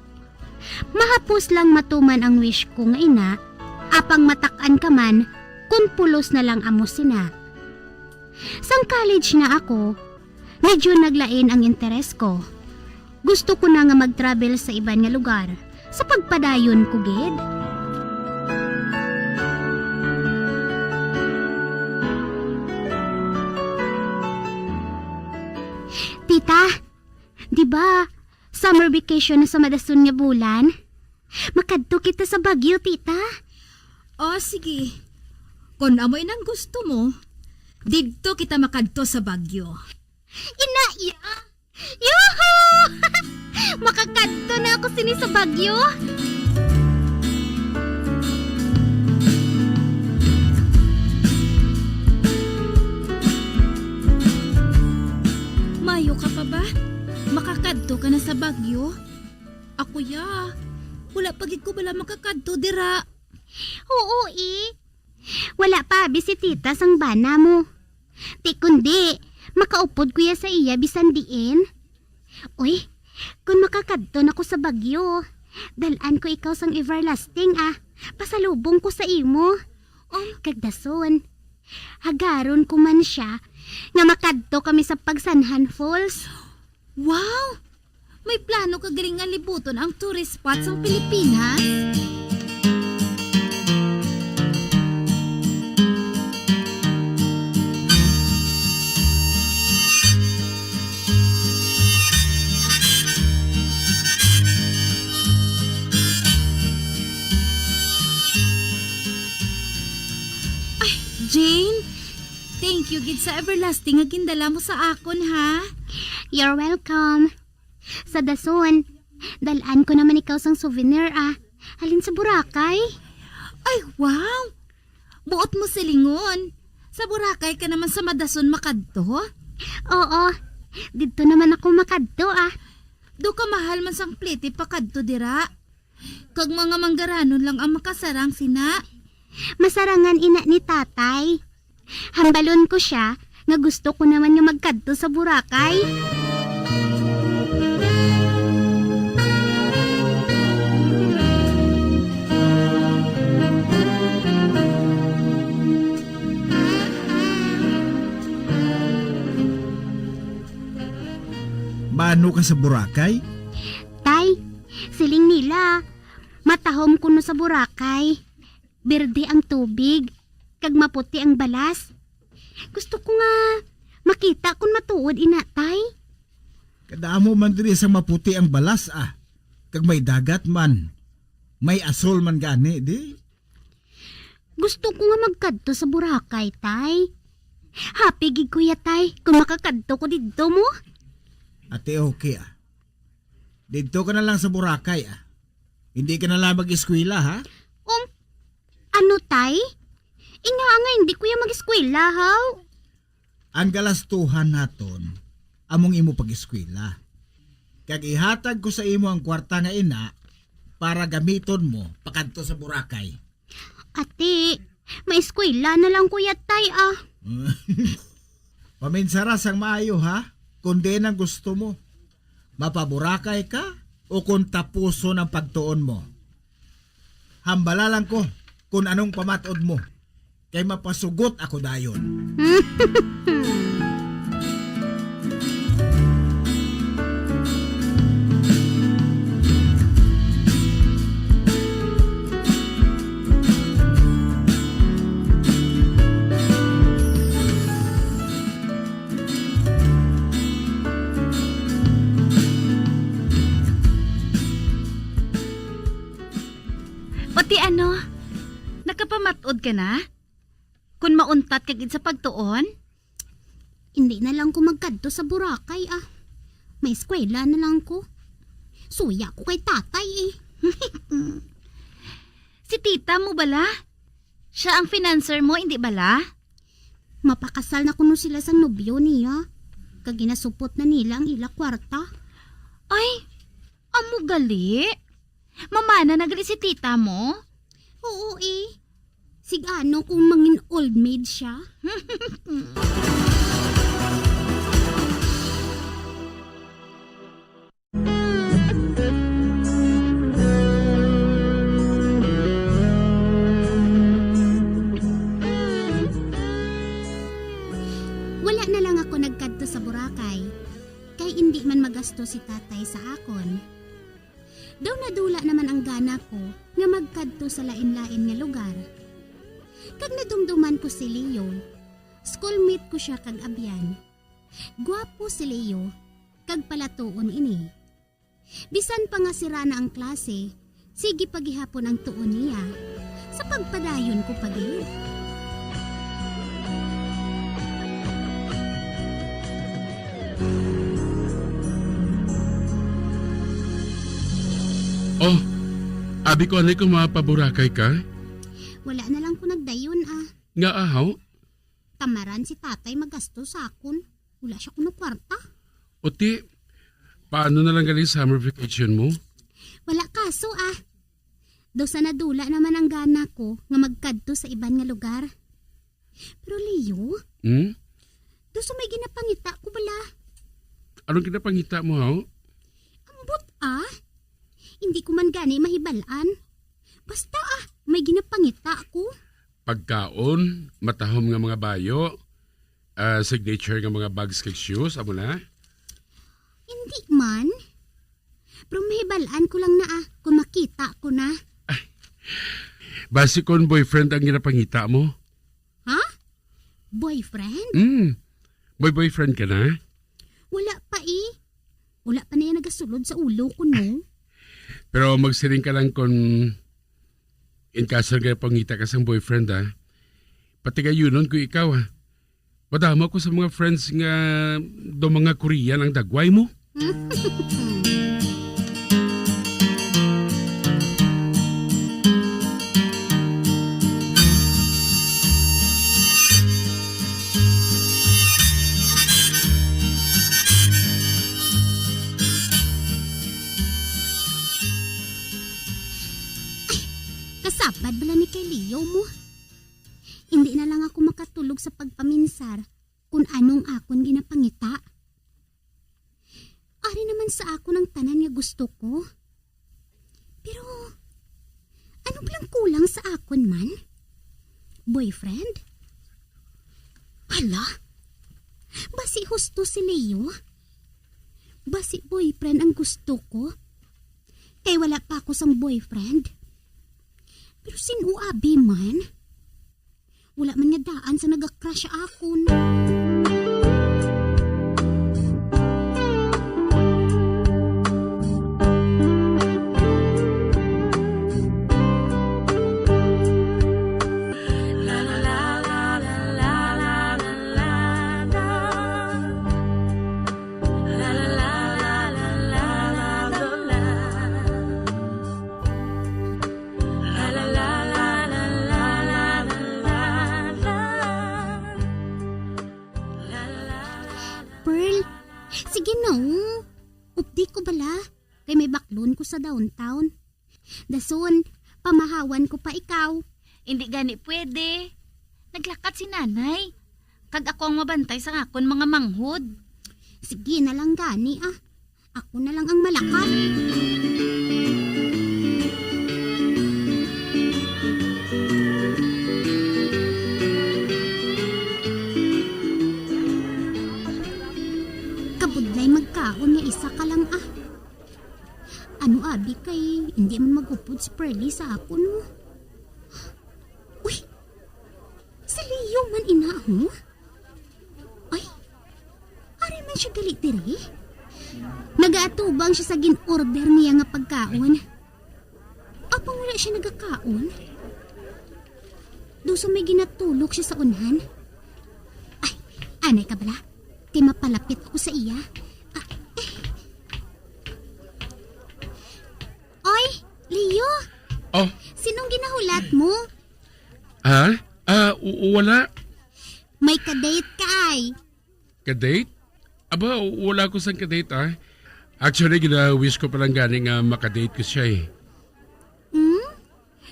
Mahapos lang matuman ang wish ko nga ina, apang matak-an ka man kon pulos na lang amo sina. Sang college na ako, medyo naglain ang interes ko. Gusto ko na nga mag-travel sa iban nga lugar sa pagpadayon ko gid. Tita, di ba, summer vacation na sa madason nga bulan? Makadto kita sa Baguio, tita. O, sige. Kon amo inang gusto mo, didto kita makadto sa Baguio. Ina, iya! Yuhu! Makakadto na ako sini sa Baguio. Mayo ka pa ba? Makakadto ka na sa Baguio? Ako ya, wala pa gid ko bala makakadto dira. Oo, eh. Wala pa abi si tita sang bana mo. Ti kundi, makaupod ko ya sa iya bisan diin. Uy, kon makakadto na ko sa Baguio, dal-an ko ikaw sang everlasting, ah. Pasalubong ko sa imo. Um, kag dason, hagaron ko man sia nga makadto kami sa Pagsanhan Falls. Wow! May plano ka gali nga libuton ang tourist spot sang Pilipinas? Ay, Jane, thank you gid sa everlasting nga gindala mo sa akon, ha? You're welcome. Sa dason, dal-an ko naman ikaw sang souvenir, ah. Halin sa Boracay. Ay, wow! Buot mo silingon. Sa Boracay ka naman sa madason makadto? Oo, didto naman ako makadto, ah. Do ka mahal man sang plete pakadto dira. Kag mga manggaranon lang ang makasarang sina. Masarangan ina ni tatay. Hambalon ko sia nga gusto ko naman nga magkadto sa Boracay. Maano ka sa Boracay? Tay, siling nila, matahom kuno sa Boracay. Berde ang tubig, kag maputi ang balas. Gusto ko nga makita kon matuod ina, tay. Kadamo man diri sang maputi ang balas, ah. Kag may dagat man. May asol man gani, di? Gusto ko nga magkadto sa Boracay, tay. Happy gid ko ya, tay, kung makakadto ko didto mo. Ate, okay, ah. Didto ka na lang sa Boracay, ah. Hindi ka na lang mag-eskwela, ha? Um, ano, tay? Inga nga hindi ko ya mag-eskwela, haw? Ang galastuhan naton, among imo pag-eskwela. Kag ihatag ko sa imo ang kwarta nga ina para gamiton mo pakadto sa Boracay. Ate, maeskwela na lang ko ya, tay, ah. Paminsara sang maayo, ha? Kung diin ang gusto mo. Mapaborakay ka o kung tapuson ang pagtuon mo? Hambala lang ko kung anong pamat-od mo, kay mapasugot ako dayon. Pati ano, nakapamat-od ka na? Kun mauntat ka gid sa pagtuon? Hindi na lang ko magkadto sa Boracay, ah. May eskwela na lang ko. Suya ko kay tatay, eh. Si tita mo bala? Siya ang financer mo, hindi bala? Mapakasal na kuno sila sang nobyo niya. Kag ginasupot na nila ang ila kwarta. Ay, amo gali? Mamana na gali si tita mo? Oo, eh. Sig ano kung mangin old maid siya? Wala na lang ako nagkadto sa Boracay, kay indi man magasto si tatay sa akon. Daw nadula naman ang gana ko nga magkadto sa lain-lain nga lugar. Kag nadumduman ko si Leo. Schoolmate ko sia kag abyan. Gwapo si Leo, kag palatuon ini. Bisan pa nga sira na ang klase, sige pa gihapon ang tuon niya. Sa pagpadayon ko pa gid. Oh, abi ko anay kung mapaburakay ka? Wala na lang ko nagdayon, ah. Nga ahaw? Tamaran si tatay magasto sa akon. Wala siya kuno kwarta. O ti, paano na lang gali summer vacation mo? Wala kaso, ah. Daw sa nadula naman ang gana ko nga magkadto sa iban nga lugar. Pero Leo, Hmm? daw sa may ginapangita ko bala. Anong ginapangita mo, haw? Ambot, ah. Hindi ko man gani mahibalaan. Basta, ah, may ginapangita ko. Pagkaon, matahom nga mga bayo, ah, signature nga mga bags kag shoes, amo na? Hindi man. Pero mahibalaan ko lang na, ah, kung makita ko na. Basi kon boyfriend ang ginapangita mo? Ha? Boyfriend? Mm. May boyfriend ka na? Wala pa eh. Wala pa na yan nagasulod sa ulo ko, no? Pero magsiring ka lang kung in case nga pangita ka sang boyfriend, ha? Patigayunon ko ikaw, ha? Madamo ko sa mga friends nga do mga Korean ang dagway mo. Ay, kasabad bala ni kay Leo mo. Hindi na lang ako makatulog sa pagpaminsar kung anong akon ginapangita. Ari naman sa akon ang tanan nga gusto ko. Pero, ano bala ang kulang sa akon man? Boyfriend? Hala? Basi husto si Leo? Basi boyfriend ang gusto ko? Kay wala pa ako sang boyfriend. Pero sin-o abi man? Wala man nga daan sa naga-crush sa akon. Pearl, sige na, oh. Updi ko bala, kay may baklon ko sa downtown. Dason, pamahawan ko pa ikaw. Hindi gani pwede. Naglakat si nanay. Kag ako ang mabantay sa akon mga manghod. Sige na lang gani, ah. Ako na lang ang malakat. Kabudlay magkaon nga isa ka lang, ah. Ano abi kay hindi man magupod si Pearly sa akon, oh. Uy! Si Leo man ina, oh. Ay, ari man siya gali diri. Nagaatubang siya sa gin-order niya nga pagkaon. Apang wala siya nagakaon? Daw sa may ginatulok siya sa unhan. Ay, anay ka bala? Kay mapalapit ako sa iya. Ah, eh. Oy, Leo! Oh. Sinong ginahulat mo? Ha? Ah, w-, wala. May ka-date ka ay. Ka-date? Aba, w-, wala ko sang ka-date, ah. Actually, gina-wish ko pa lang gani nga maka-date ko siya, eh. Hmm?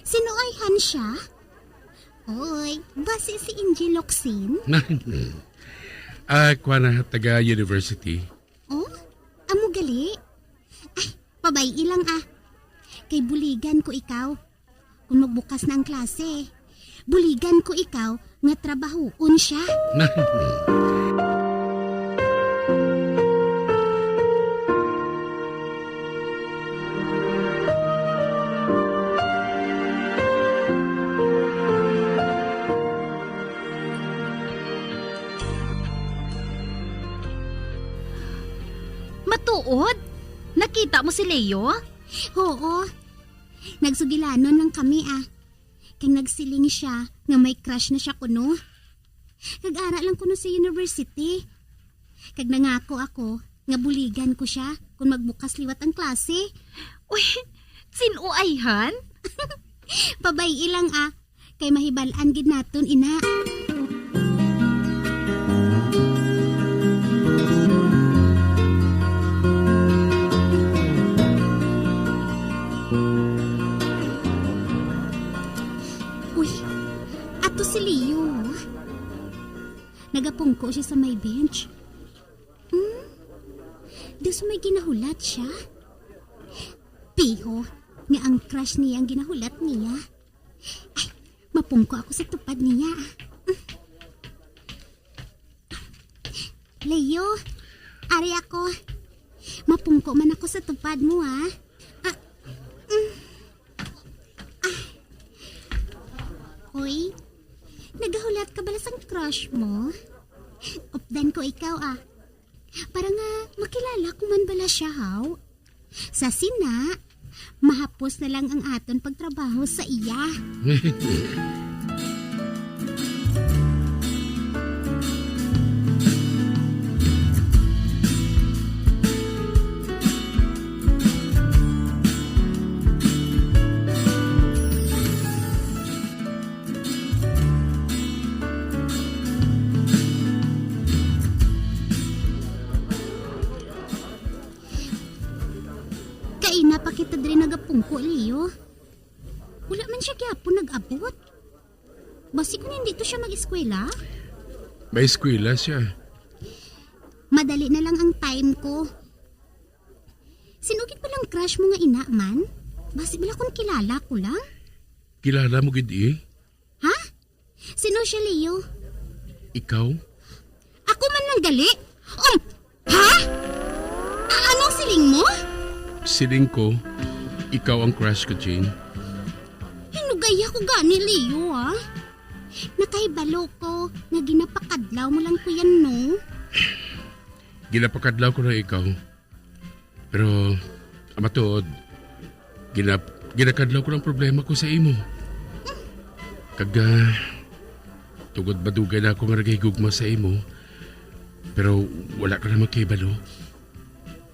Sino ay han siya? Oy, basi si Angie Locsin? Ah, kuwan na, taga university. Oh, amo gali? Ay, pabay-i lang, ah. Kay buligan ko ikaw. Kung magbukas na ang klase, buligan ko ikaw nga trabahoon siya. Matuod? Nakita mo si Leo? Oo. Nagsugilanon lang kami, ah. Kag nagsiling siya nga may crush na siya kuno. Nag-ara lang kuno sa university. Kag nangako ako nga buligan ko siya kung magbukas liwat ang klase. Uy, sin-o ayhan? Pabay-i lang, ah, kay mahibal-an gid naton ina. Uy, ato si Leo. Nagapungko siya sa may bench. Hmm? Daw sa may ginahulat siya? Piho nga ang crush niya ang ginahulat niya. Ay, mapungko ako sa tupad niya. Leo, ari ako. Mapungko man ako sa tupad mo, ah. Ah, mm. Ah. Hoy, nagahulat ka bala sang crush mo? Updan ko ikaw, ah. Para nga makilala ko man bala siya, haw? Sa sina, mahapos na lang ang aton pagtrabaho sa iya. Kaina pa kita diri nagapungko, Leo. Wala man siya gyapon nag-abot. Basi kung hindi to siya mag-eskwela? May eskwela siya. Madali na lang ang time ko. Sin-o gid palang crush mo nga ina man? Basi bala kung kilala ko lang. Kilala mo gid, eh. Ha? Sin-o siya, Leo? Ikaw? Ako man lang gali? Um, ha? A-, anong siling mo? Siling ko, ikaw ang crush ko, Jane. Hinugaya ko gani, Leo, ha? Nakahibalo ko nga ginapakadlaw mo lang ko yan, no? Ginapakadlaw ko lang ikaw. Pero, ang matuod, ginap-, ginakadlaw ko lang problema ko sa imo. Kag, ah, tungod madugay na ako nga nagahigugma sa imo, pero wala ka naman kahibalo.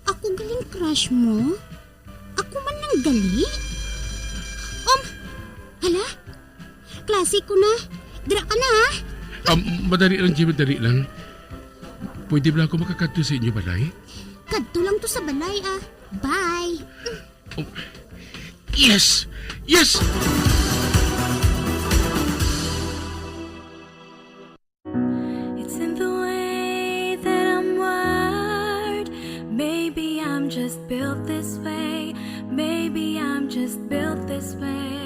Ako galing crush mo? Ako man lang gali? Um, hala? Klase ko na. Dira ka na, ha? Um, madali lang, Jim, madali lang. Pwede ba ako makakadto sa inyo balay? Kadto lang to sa balay, ah. Bye. Oh, yes! Yes! It's in the way that I'm wired. Maybe I'm just built this way. Maybe I'm just built this way.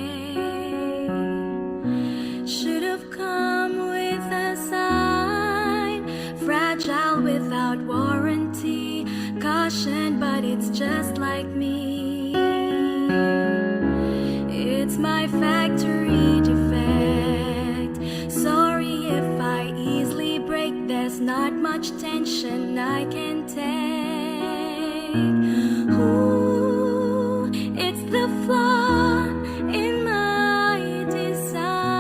Should have come with a sign. Fragile without warranty. Caution, but it's just like me. It's my factory defect. Sorry if I easily break. There's not much tension I can take. Ooh, it's the flaw in my design.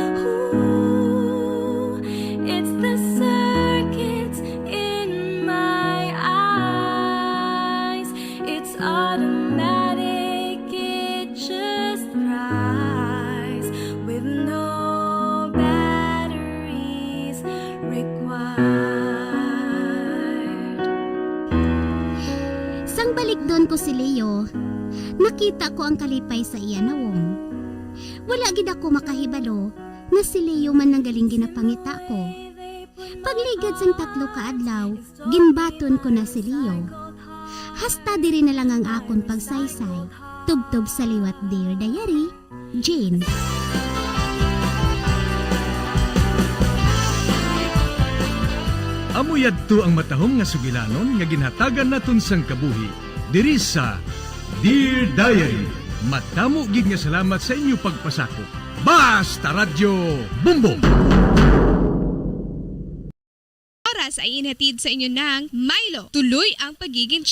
Ooh, it's the circuits in my eyes. It's automatic, it just cries with no batteries required. Nakita ko ang kalipay sa iya nawong. Wala gid ako makahibalo nga si Leo man ang galing ginapangita ko. Pagligad sang tatlo ka adlaw, ginbaton ko na si Leo. Hasta diri na lang ang akon pagsaysay. Tubtob sa liwat, Dear Diary, Jane. Amo yadto ang matahom nga sugilanon nga ginhatagan naton sang kabuhi diri sa Dear Diary. Madamo gid nga salamat sa inyo pagpasakop. Basta Radyo Bumbong! Oras ay inhatid sa inyo ng Milo. Tuloy ang pagiging